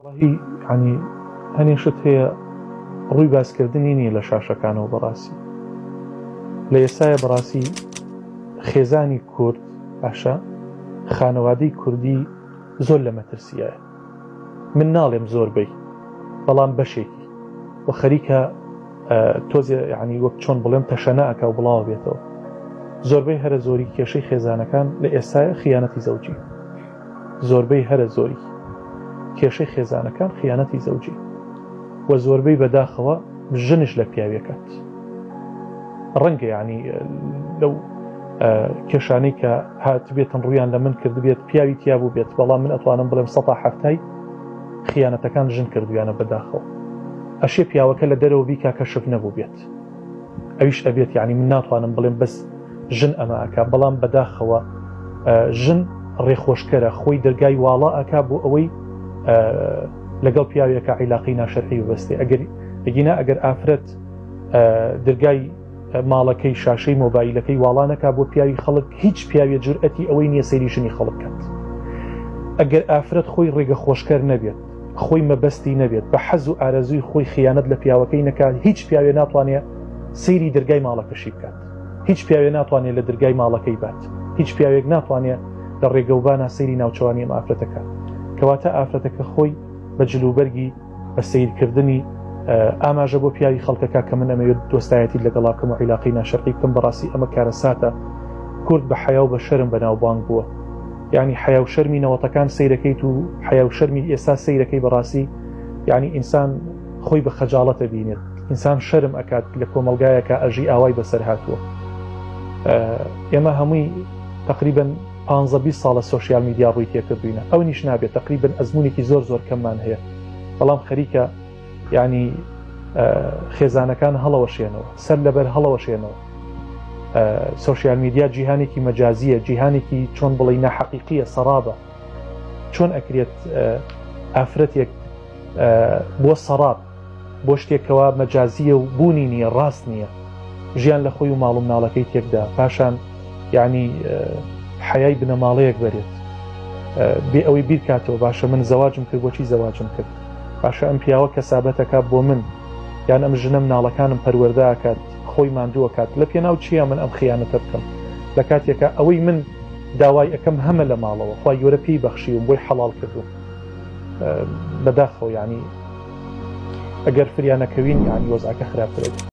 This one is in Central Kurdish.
وەڵاهی یانی هەنێ شت هەیە ڕووی باسکردنی نییە لە شاشەکانەوە بەڕاستی لە ئێستاە بەڕاستی خێزانی کورد باشە خانەوادەی کوردی زۆر لە مەترسیایە من ناڵێم زۆربەی بەڵام بەشێکی و خەریکە تۆزێ یعنی وەک چۆن بڵێم تەشەنە ئەکا و بڵاوە بێتەوە زۆربەی هەرە زۆری کێشەی خێزانەکان لە ئێستاە خیانەتی زەوجی زۆربەی هەرە زۆری کێشەی خێزانەکان خیانەتی زەوجی و زۆربەی بەداخەوە ژنش لە پیاوێکات ڕەنگە یعنی لەو کێشانەی کە هاتبێتن ڕویان لە من کردبێت پیاوی تیا بوو بێت بەڵام من ئەتوانم بڵێم سەتا حەفتای خیانەتەکان ژن کردویانە بەداخەوە ئەشێ پیاوەکە لە دەرەوە بیکا کەشف نەبوو بێت ئەویش ئەبێت یعنی من ناتوانم بڵێم بەس ژن ئەمە ئەکا بەڵام بەداخەوە ژن ڕێخۆشکەرە خۆی دەرگای واڵا ئەکا بۆ ئەوەی لەگەڵ پیاوێکە عیلاقی ناشەرعی ببەستێ ئەگەر ئەگینا ئەگەر ئافرەت دەرگای ماڵەکەی شاشەی مۆبایلەکەی واڵا نەکا بۆ پیاوی خەڵک هیچ پیاوێ جورئەتی ئەوەی نییە سەیری ژنی خەڵک کات ئەگەر ئافرەت خۆی ڕێگە خۆشکەر نەبێت خۆی مەبەستی نەبێت بە حەز و ئارەزووی خۆی خیانەت لە پیاوەکەی نەکات هیچ پیاوێ ناتوانێت سەیری دەرگای ماڵەکەشی بکات هیچ پیاوێ ناتوانێت لە دەرگای ماڵەکەی بات هیچ پیاوێک ناتوانێت لە ڕێگەوبانە سەیری ناوچەوانی ئەم ئافرەتەکە کەواتە ئافرەتەکە خۆی بە جلوبەرگی بە سەیرکردنی ئاماژە بۆ پیاوی خەڵکەکە کە من ئەمەوێت دۆستایەتی لەگەڵا بکەم و عیلاقەی ناشەرعی بکەم بەڕاستی ئەمە کارەساتە کورد بە حەیا و بە شەرم بەناوبانگ بووە یعنی حەیا و شەرمی نەوەتەکان سەیرەکەیت و حەیا و شەرمی ئێستا سەیرەکەی بەڕاستی یعنی ئینسان خۆی بە خەجاڵەتە بینێت ئینسان شەرم ئەکات لە کۆمەلگایەکە ئەژی ئاوای بەسەر هاتووە ئێمە هەمووی تقریبا پانزە 20 ساڵە سۆشیال میدیا ڕووی تێکردوینە ئەو نیش نابێت تقریبا ئەزمونێکی زۆر زۆر کەممان هەیە بەڵام خەریکە یعنی خێزانەکان هەڵەوەشێنەوە سەر لەبەر هەڵەوەشێنەوە سۆشیال میدیا جیهانێکی مەجازیە جیهانێکی چۆن بڵێ ناحەقیقیە سەرابە چۆن ئەکرێت ئافرەتێک بۆ سەراب بۆ شتێکەوە مەجازیە و بوونی نییە ڕاست نییە ژیان لە خۆی و ماڵ و مناڵەکەی تێکدا پاشان یعنی حەیای بنەماڵەیەک بەرێت بێ ئەوەی بیرکاتەوە باشە من زەواجم کرد بۆچی زەواجم کرد باشە ئەم پیاوە کەسابەتەکە بۆ من یان ئەم ژنە مناڵەکانم پەروەردە ئەکات خۆی ماندوو ئەکات لە پێناو چییە من ئەم خیانەتە بکەم لە کاتێکا ئەوەی من داوای ئەکەم هەمە لە ماڵەوە خوای گەورە پێی بەخشیوم بۆی حەڵاڵ کردوم بەداخەوە یعنی ئەگەر فریا نەکەوین یعنی وەزعەکە خراپترە.